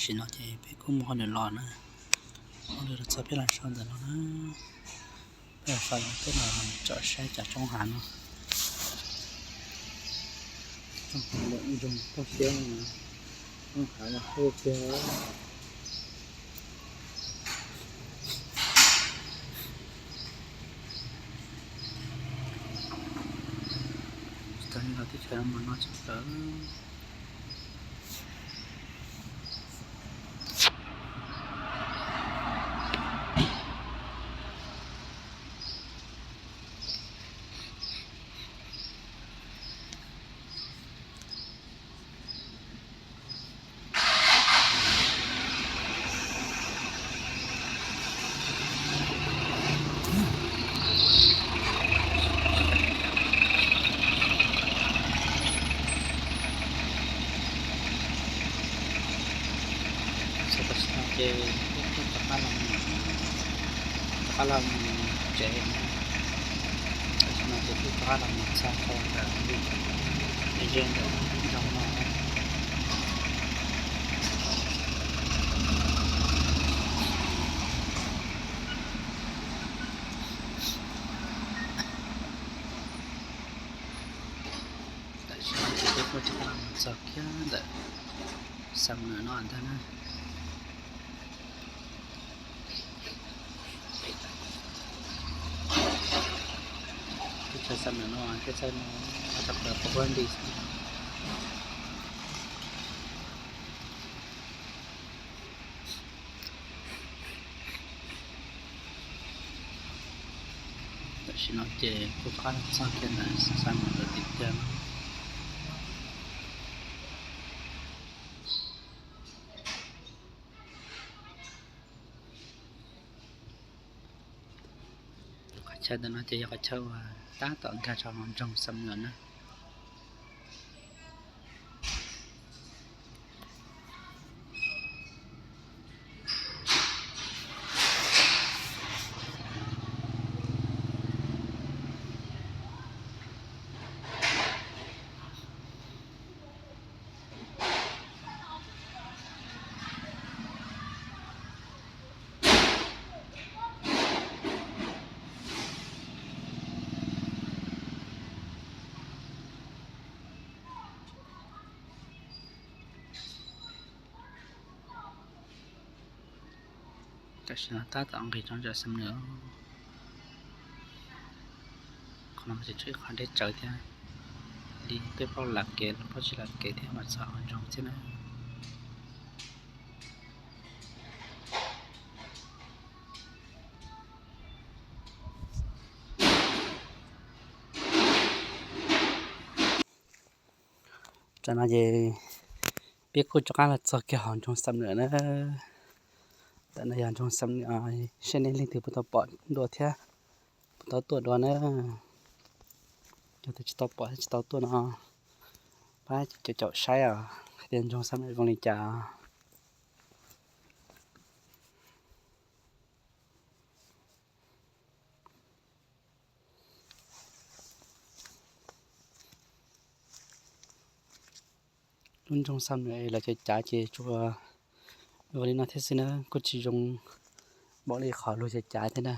Tam sim no ces peb kuj mus hauj lwm los na, hauj lwm los txog peb los so ntawm no na, peb los so peb los tsom saib cov roob hav no, roob hav los zoo kawg thiab, roob hav los kawg thiab. Tsis tau nyob teb chaws no mas no tsis tau. Tam sim no ces peb twb rov qab los, rov qab los mus tsev na. Tam sim no ces peb rov qab los mus txog rau ntawm ze ntawm nroog no. Tam sim no ces peb kuj rov qab los mus txog kiag ntawm Xam Nuam no ntag na. Teb chaws Xam Nuam no, teb chaws no tau plaws pov pob nti xwb. Tam sim no ces kuj rov qab los txog kiag ntawm Xam Nuam lawm tiag tiag. Qhov chaw ntawm no ces yog qhov chaw uas tab tom nkag rau hauv nroog Xam Nuam na. Tam sim no tab tom nqis rau ntawm Xam Nuam. Qhov no ces tshuav ib qho deb tsawv thiab, li peb paub lam kev los paub tsis lam kev thiab mas txog hauv nroog thiab na. Tam no ces peb kuj rov qab los txog kiag hauv nroog Xam Nuam na. Tam no yog nroog Xam Nuam, seb nej leej twg puas tau pom dua thiab, puas tau tuaj dua na. Yog tus tsis tau pom thiab tsis tau tuaj no, pab caum caum saib os hais tias nroog Xam Nuam zoo li cas. Lub nroog Xam Nuam lawv cov cav ces tsuas ua li no thiab xwb na, kuj tsis zoo npaum li qhov luag cov cav thiab na.